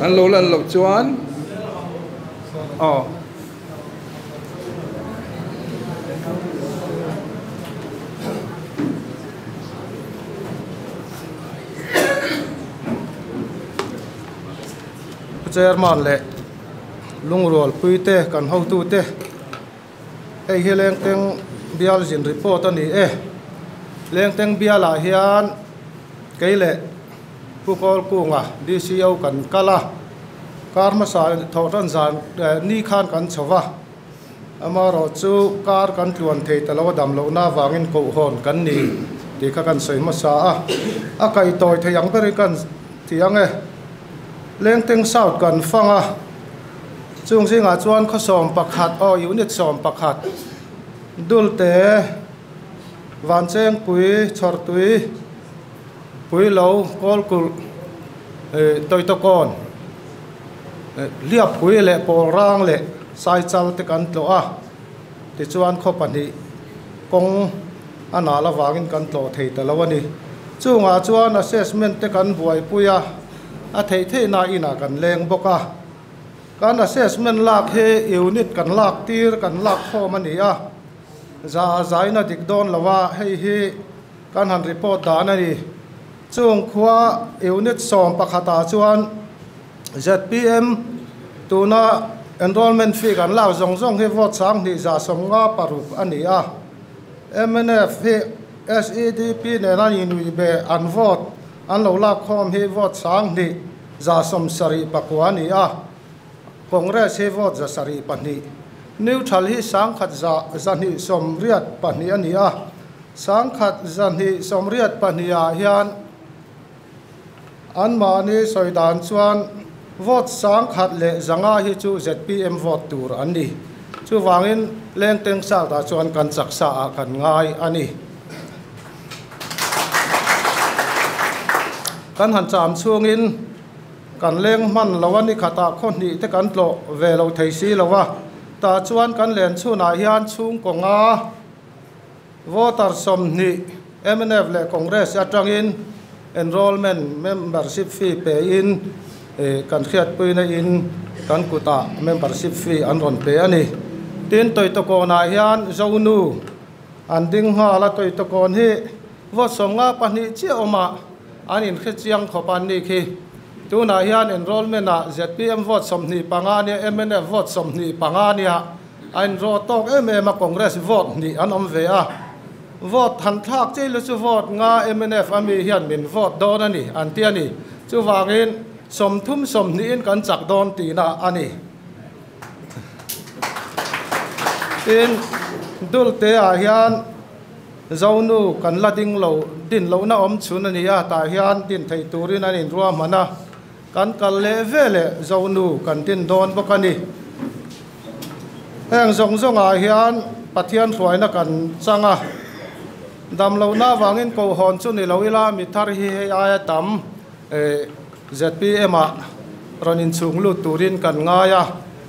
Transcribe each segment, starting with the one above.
An lo lan loh chuan aw. Chairman leh lungrualpuite kan hotute hei hi Lengteng bial zin report a ni e. Lengteng bialah hian kei leh Pu Kawlkunga DCO kan kal a, kar hmasa thawhtan zan ni khan kan chho va, amaherawh chu kar kan tluan thei ta lo a dam lohna avangin kohhawn kan ni tih kha kan sawi hmasa a, a kaihtawi thei ang berin kan ti ang e. Lengteng South kan fang a, chung zingah chuan khaw 11 aw unit 11 Dulte, Vanchengpui, Chhawrtui, Puilo, Kawlkulh, Tawitawkawn, Hliappui leh Pawlrang leh Saichal te kan tlawh a, tichuan khaw pahnih kawng a nal avangin kan tlawh thei ta lo a ni. Chungah chuan assessment te kan buaipui a, a theih theihna inah kan leng bawk a. Kan assessment lak hi unit kan lak tir kan lak khawm a ni a, za zaina dik dawn lo a, hei hi kan han report dan a ni. Chung khua unit 11 ah chuan ZPM tuna enrollment fee kan lak zawng zawng hi vote 2156 a ni a. MNF hi SEDP nena inui be an vote an lo lak khawm hi vote 2179 a ni a. Congress hi vote 702. Neutral hi 1182 a ni a. 1182 ah hian anmahni sawi dan chuan vote 1100 hi chu ZPM vote tur an ni. Chuvangin Lengteng South ah chuan kan chaksa ah kan ngai a ni. Kan han cham chhungin kan leng hman lo a ni khatah khaw hnih te kan tlawh ve lo thei si lo a. Tah chuan kan len chhunah hian chhungkaw nga voter 20 MNF leh Congress atangin enrollment membership fee pe in kan hriatpuina in kan kutah membership fee an rawn pe a ni. Tin Tawitawkawnah hian Zonu an ding nghal a, Tawitawkawn hi vote 52 chiah awmah an inhrechiang khawp an ni khi. Tunah hian enrollment ah ZPM vote 25 nia, MNF vote 25 nia, a inraw tawk em em a, Congress vote hnih an awm ve a. Vote han thlak chi lu chu vote nga MNF ami hian min vote dawn a ni an ti a ni. Chuvangin 30 20 in kan chak dawn tihna a ni. Tin Dulte ah hian Zonu kan la ding lo din lohna awm chhun a ni a, tah hian din theih turin an inruah hman a, kan kal leh ve leh Zonu kan din dawn bawk a ni. Heng zawng zawngah hian Pathian hruaina kan chang a, dam lohna avangin kohhawn chu ni lo ila mi thar hi hei aia tam ZPM ah rawn inchhung lut turin kan ngai a,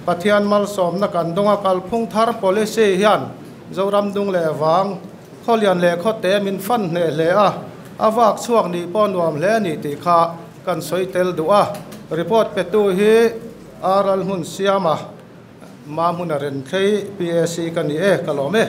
Pathian malsawmna kan dawng a, kalphung thar policy hian Zoram dung leh vang, khawlian leh khawte min fan hneh hle a, a vak chhuak nih pawh nuam hle a ni tih kha kan sawi tel duh a. Report petu hi Aral hmun siama ma hmuna ren thlei PAC ka ni e, ka lawm e.